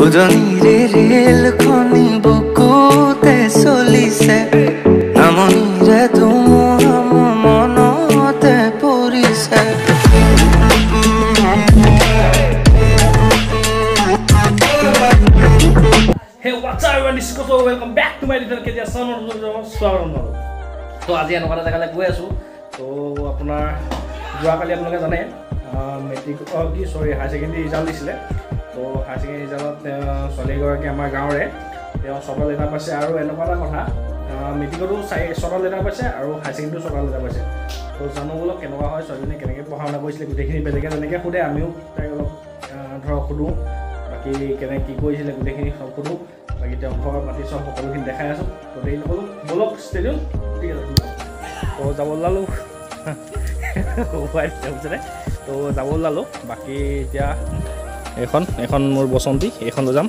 উজনিৰে ৰেলখনি বুকুতে চলিছে, নামনিৰে ধুমুহা মোৰ মনতে পৰিছে। Hey, what's up everyone? This is Koso. Welcome back to my little KG Assam. স্বাগতম। তো আজি এনেকুৱা এটা জেগালৈ গৈ আছোঁ। তো আপোনাৰ যোৱাকালি আপোনালোকে জানে মেট্ৰিক কি চৰি হায়াৰ ছেকেণ্ডেৰী ৰিজাল্ট দিছিলে। তো হায়াৰ ছেকেণ্ডেৰী ৰিজাল্টত ছোৱালীগৰাকী আমাৰ গাঁৱৰে, তেওঁ 6টা লেটাৰ পাইছে। আৰু এনেকুৱা এটা কথা, মেট্ৰিকতো 6টা লেটাৰ পাইছে আৰু হায়াৰ ছেকেণ্ডেৰীও 6টা লেটাৰ পাইছে। তো জানো বোলো কেনেকুৱা হয়, ছোৱালীজনীয়ে কেনেকৈ পঢ়া শুনা কৰিছিলে গোটেইখিনি বেলেগে যেনেকৈ সোধে আমিও তাইক অলপ ধৰক সোধোঁ, বাকী কেনেকৈ কি কৰিছিলে গোটেইখিনি চব সোধোঁ। বাকী তেওঁ ঘৰ মাটি চব সকলোখিনি দেখাই আছোঁ। তো দেৰি নকৰোঁ, ব'লক ষ্টেডিয়াম। ঠিক আছে, তো যাব ওলালোঁ, বুজিছেনে? তো যাব ওলালোঁ। বাকী এতিয়া এইখন মোৰ বসন্তী, এইখন লৈ যাম।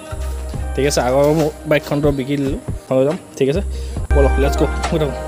ঠিক আছে, আগৰ মোৰ বাইকখনটো বিকি দিলোঁ, এখন লৈ যাম। ঠিক আছে, ব'লক, let's গ', গৈ থাকোঁ।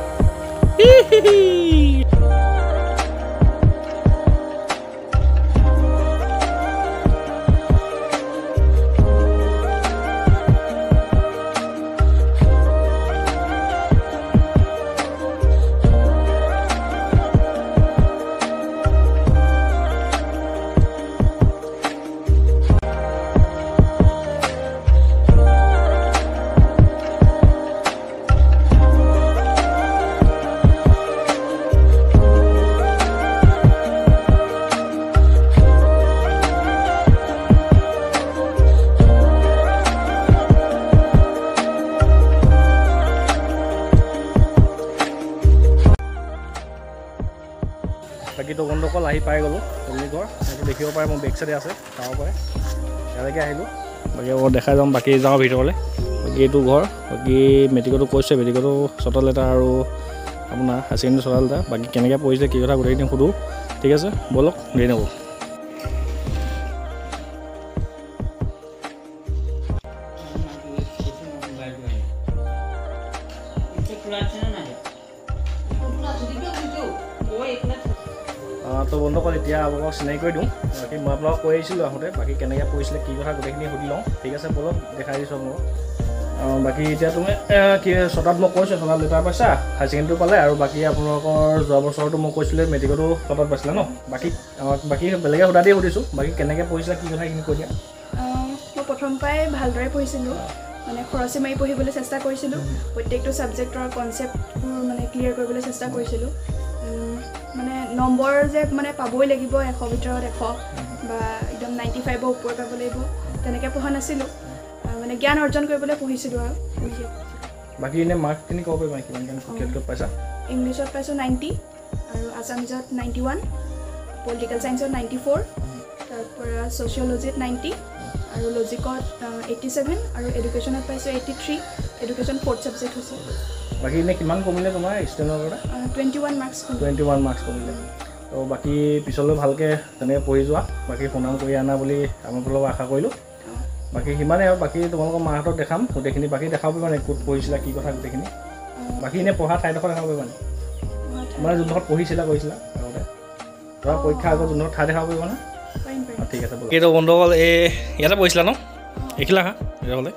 বাকী তো বন্ধুসকল আহি পাই গ'লোঁ তুমি ঘৰ, এইটো দেখিব পাৰে মোৰ বেক চাইডে আছে, চাব পাৰে। ইয়ালৈকে আহিলোঁ, বাকী আকৌ দেখাই যাম। বাকী যাওঁ ভিতৰলৈ। বাকী এইটো ঘৰ, বাকী মেট্ৰিকতো কৈছে, মেট্ৰিকতো 6টা লেটাৰ আৰু আপোনাৰ হায়াৰ ছেকেণ্ডেৰী 6টা লেটাৰ। বাকী কেনেকৈ পঢ়িছিলে কি কথা গোটেইখিনি সোধোঁ। ঠিক আছে, ব'লক, দেৰি নকৰোঁ। তো বন্ধুসকল এতিয়া আপোনালোকক চিনাকি কৰি দিওঁ। বাকী মই আপোনালোকক কৈ আহিছিলোঁ আহোঁতে, বাকী কেনেকৈ পঢ়িছিলে কি কথা গোটেইখিনি সুধি লওঁ। ঠিক আছে, ব'লক, দেখাই দিছোঁ আপোনালোকক। বাকী এতিয়া তুমি কি 6টাত মই কৈছোঁ, 6টাত লেটাৰ পাইছা, হায়াৰ ছেকেণ্ডেৰীটো পালে। আৰু বাকী আপোনালোকৰ যোৱা বছৰটো মই কৈছিলোঁ মেট্ৰিকতো 6টাত পাইছিলে ন? বাকী বাকী বেলেগে সোধা দিয়ে সুধিছোঁ, বাকী কেনেকৈ পঢ়িছিলা কি কথা এইখিনি কৈ দিয়া। মই প্ৰথম পৰাই ভালদৰে পঢ়িছিলোঁ, মানে খৰচী মাৰি পঢ়িবলৈ চেষ্টা কৰিছিলোঁ। প্ৰত্যেকটো ছাবজেক্টৰ কনচেপ্টবোৰ মানে ক্লিয়াৰ কৰিবলৈ চেষ্টা কৰিছিলোঁ। মানে নম্বৰ যে মানে পাবই লাগিব 100 ভিতৰত 100 বা একদম 95ৰ ওপৰত পাব লাগিব তেনেকৈ পঢ়া নাছিলোঁ, মানে জ্ঞান অৰ্জন কৰিবলৈ পঢ়িছিলোঁ। আৰু বাকী এনেই মাৰ্কখিনি ক'ব পাৰিবা কিমান কিমান কিহত পাইছা? ইংলিছত পাইছোঁ 90 আৰু আছামিজত 91, পলিটিকেল ছায়েন্সত 94, তাৰপৰা ছ'চিয়লজিত 90 আৰু লজিকত 87 আৰু এডুকেশ্যনত পাইছোঁ 83। এডুকেশ্যন ফ'ৰ্থ ছাবজেক্ট হৈছে। বাকী এনেই কিমান কমিলে তোমাৰ ষ্টুডেণ্টৰ পৰা? 21 মাৰ্কছ। 21 মাৰ্কছ কমিলে। তো বাকী পিছলৈ ভালকৈ তেনেকৈ পঢ়ি যোৱা, বাকী সুনাম কৰি আনা বুলি আমাৰ ফালৰ পৰা আশা কৰিলোঁ। বাকী সিমানেই আৰু। বাকী তোমালোকৰ মাহঁতক দেখাম গোটেইখিনি, বাকী দেখাব পাৰিবা নেকি ক'ত পঢ়িছিলা কি কথা গোটেইখিনি? বাকী এনেই পঢ়া ঠাইডোখৰ দেখাব পাৰিবা নেকি? মানে যোনডোখৰত পঢ়িছিলা কৰিছিলা আগতে, ধৰা পৰীক্ষা আগত যোনডোখৰ ঠাই দেখাব পাৰিবা নে? ঠিক আছে। এইটো বন্ধুসকল এই ইয়াতে পঢ়িছিলা ন? এইখিলা হা এইডোখৰতে।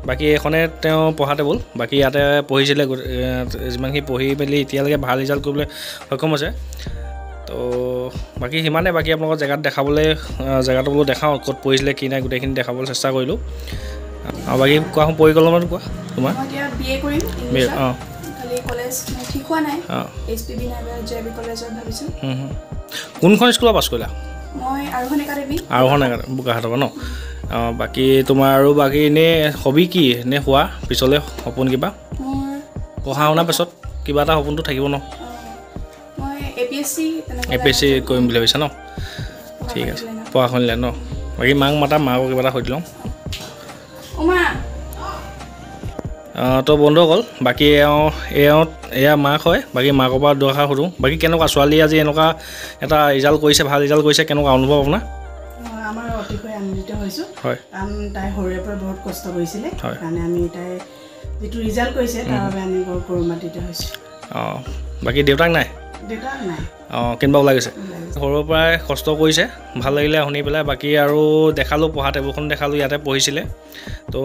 বাকী এইখনে তেওঁ পঢ়া টেবুল। বাকী ইয়াতে পঢ়িছিলে, যিমানখিনি পঢ়ি মেলি এতিয়ালৈকে ভাল ৰিজাল্ট কৰিবলৈ সক্ষম হৈছে। তো বাকী সিমানে। বাকী আপোনালোকৰ জেগাত দেখাবলৈ, জেগাটো বোলো দেখাওঁ ক'ত পঢ়িছিলে কি নাই গোটেইখিনি দেখাবলৈ চেষ্টা কৰিলোঁ। আৰু বাকী কোৱা পৰিকল্পনাটো কোৱা তোমাৰ? অঁ, কোনখন স্কুলত পাছ কৰিলা? আৰোহণ একাডেমি। আৰোহণ একাডেমি বোকাখাতৰ পৰা ন? অঁ, বাকী তোমাৰ আৰু বাকী এনেই হবি কি, এনেই হোৱা পিছলৈ সপোন কিবা? পঢ়া শুনাৰ পিছত কিবা এটা সপোনটো থাকিব ন? এ পি এছ চি কৰিম বুলি ভাবিছা ন? ঠিক আছে, পঢ়া শুনিলে ন? বাকী মাক মাতা, মাকো কিবা এটা সুধি লওঁ। তো বন্ধুসকল বাকী এওঁ এয়া মাক হয়। বাকী মাকৰ পৰা দুআষাৰ সুধোঁ। বাকী কেনেকুৱা ছোৱালী আজি এনেকুৱা এটা ৰিজাল্ট কৰিছে, ভাল ৰিজাল্ট কৰিছে, কেনেকুৱা অনুভৱ আপোনাৰ? আমাৰ অতিশয় আনন্দিত হৈছোঁ। হয়, কাৰণ তাই সৰুৰে পৰা বহুত কষ্ট কৰিছিলে, হয়। কাৰণে আমি তাই যিটো ৰিজাল্ট কৰিছে তাৰ বাবে আমি বৰ গৌৰৱান্বিত হৈছোঁ। অঁ, বাকী দেউতাক নাই? অঁ, কেনিবা ওলাই গৈছে। সৰুৰ পৰাই কষ্ট কৰিছে, ভাল লাগিলে শুনি পেলাই। বাকী আৰু দেখালোঁ, পঢ়া টেবুলখন দেখালোঁ, ইয়াতে পঢ়িছিলে। তো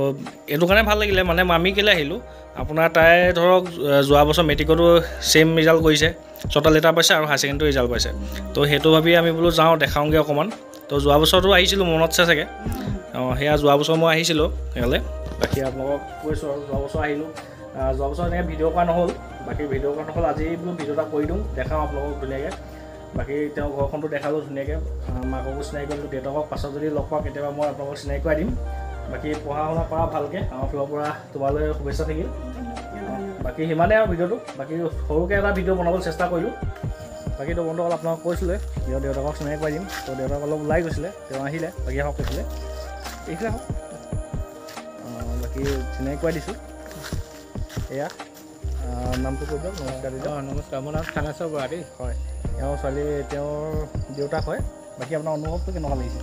এইটো কাৰণে ভাল লাগিলে, মানে আমি কেলৈ আহিলোঁ, আপোনাৰ তাই ধৰক যোৱা বছৰ মেট্ৰিকতো ছেইম ৰিজাল্ট কৰিছে, 6টা লেটাৰ পাইছে আৰু হায়াৰ ছেকেণ্ডেৰী ৰিজাল্ট পাইছে। তো সেইটো ভাবি আমি বোলো যাওঁ দেখাওঁগৈ অকণমান। তো যোৱা বছৰতো আহিছিলোঁ, মনত আছে চাগে? অঁ, সেয়া যোৱা বছৰ মই আহিছিলোঁ ইয়ালৈ। বাকী আপোনালোকক কৈছোঁ আৰু যোৱা বছৰ আহিলোঁ, যোৱা বছৰ এনেকৈ ভিডিঅ' কৰা নহ'ল। বাকী ভিডিঅ' কৰা নহ'ল, আজি বোলো ভিডিঅ' এটা কৰি দিওঁ, দেখাওঁ আপোনালোকক ধুনীয়াকৈ। বাকী তেওঁ ঘৰখনটো দেখালোঁ ধুনীয়াকৈ, মাককো চিনাকি কৰিলোঁ, দেউতাকক পাছত যদি লগ পাওঁ কেতিয়াবা মই আপোনালোকক চিনাকি কৰাই দিম। বাকী পঢ়া শুনা কৰা ভালকৈ, আমাৰ ফালৰ পৰা তোমালৈ শুভেচ্ছা থাকিল। বাকী সিমানেই আৰু ভিডিঅ'টো, বাকী সৰুকৈ এটা ভিডিঅ' বনাবলৈ চেষ্টা কৰিলোঁ। বাকী তো বন্ধুসকল আপোনাক কৈছিলোঁ তেওঁ দেউতাকক চিনাকি কৰাই দিম। তো দেউতাক অলপ ওলাই গৈছিলে, তেওঁ আহিলে, বাকী আহক এইফালে, এইফালে আহক। বাকী চিনাকি কৰাই দিছোঁ। এয়া নামটো কৈ দিয়ক। নমস্কাৰ দিয়ক। নমস্কাৰ, মোৰ নাম থানেশ্বৰ বৰা দেই। হয়, তেওঁৰ ছোৱালী, তেওঁৰ দেউতাক হয়। বাকী আপোনাৰ অনুভৱটো কেনেকুৱা লাগিছে?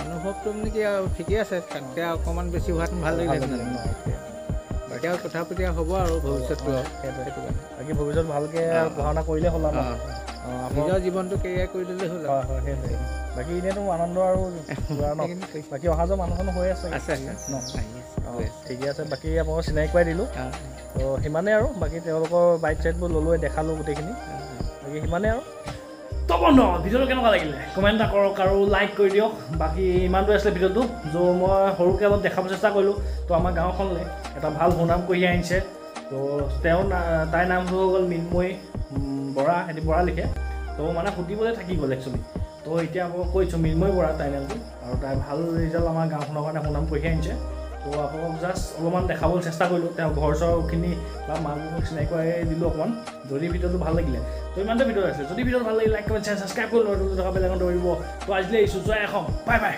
অনুভৱটো মানে কি আৰু ঠিকেই আছে, তাতকৈ অকণমান বেছি হোৱাত ভাল লাগিলে। এতিয়া কথা পাতি হ'ব আৰু ভৱিষ্যতটো, সেইটো কাৰণে। বাকী ভৱিষ্যত ভালকৈ পঢ়া শুনা কৰিলে হ'ল আৰু নিজৰ জীৱনটো কেৰিয়াৰ কৰি দিলেই হ'ল। হয় হয়, সেইটোৱে। বাকী এনেইতো আনন্দ আৰু বাকী অহা যোৱা মানুহখনো হৈ আছে ন? ঠিকে আছে। বাকী আপোনালোকক চিনাকি কৰাই দিলোঁ, তো সিমানেই আৰু। বাকী তেওঁলোকৰ বাইক চাইকবোৰ ল'লোৱে, দেখালোঁ গোটেইখিনি। বাকী সিমানেই আৰু। তো বন্ধু, ভিডিঅ'টো কেনেকুৱা লাগিলে কমেণ্ট এটা কৰক আৰু লাইক কৰি দিয়ক। বাকী ইমানটোৱে আছিলে ভিডিঅ'টো, য' মই সৰুকৈ অলপ দেখাব চেষ্টা কৰিলোঁ। তো আমাৰ গাঁওখনলৈ এটা ভাল সুনাম কঢ়িয়াই আনিছে। তো তেওঁ তাইৰ নামটো হৈ গ'ল মৃন্ময়ী বৰা, সিহঁতি বৰা লিখে। তো মানে সুধিবলৈ থাকি গ'ল একচুৱেলি। তো এতিয়া আকৌ কৈছোঁ মৃন্ময়ী বৰা তাইৰ নামটো, আৰু তাই ভাল ৰিজাল্ট আমাৰ গাঁওখনৰ কাৰণে সুনাম কঢ়িয়াই আনিছে। তো আপোনালোকক জাষ্ট অলপমান দেখাবলৈ চেষ্টা কৰিলোঁ, তেওঁ ঘৰ চৰখিনি বা মাক চিনাকি কৰাই দিলোঁ অকণমান। যদি ভিডিঅ'টো ভাল লাগিলে, তো ইমানতে ভিডিঅ' আছে। যদি ভিডিঅ'টো ভাল লাগিলে লাইক, কমেণ্ট, শ্বেয়াৰ, ছাবস্ক্ৰাইব কৰি লৈ থকা বেলেগত দৌৰিব। তো আজিলৈ আহিছোঁ, জয় অসম, বাই বাই।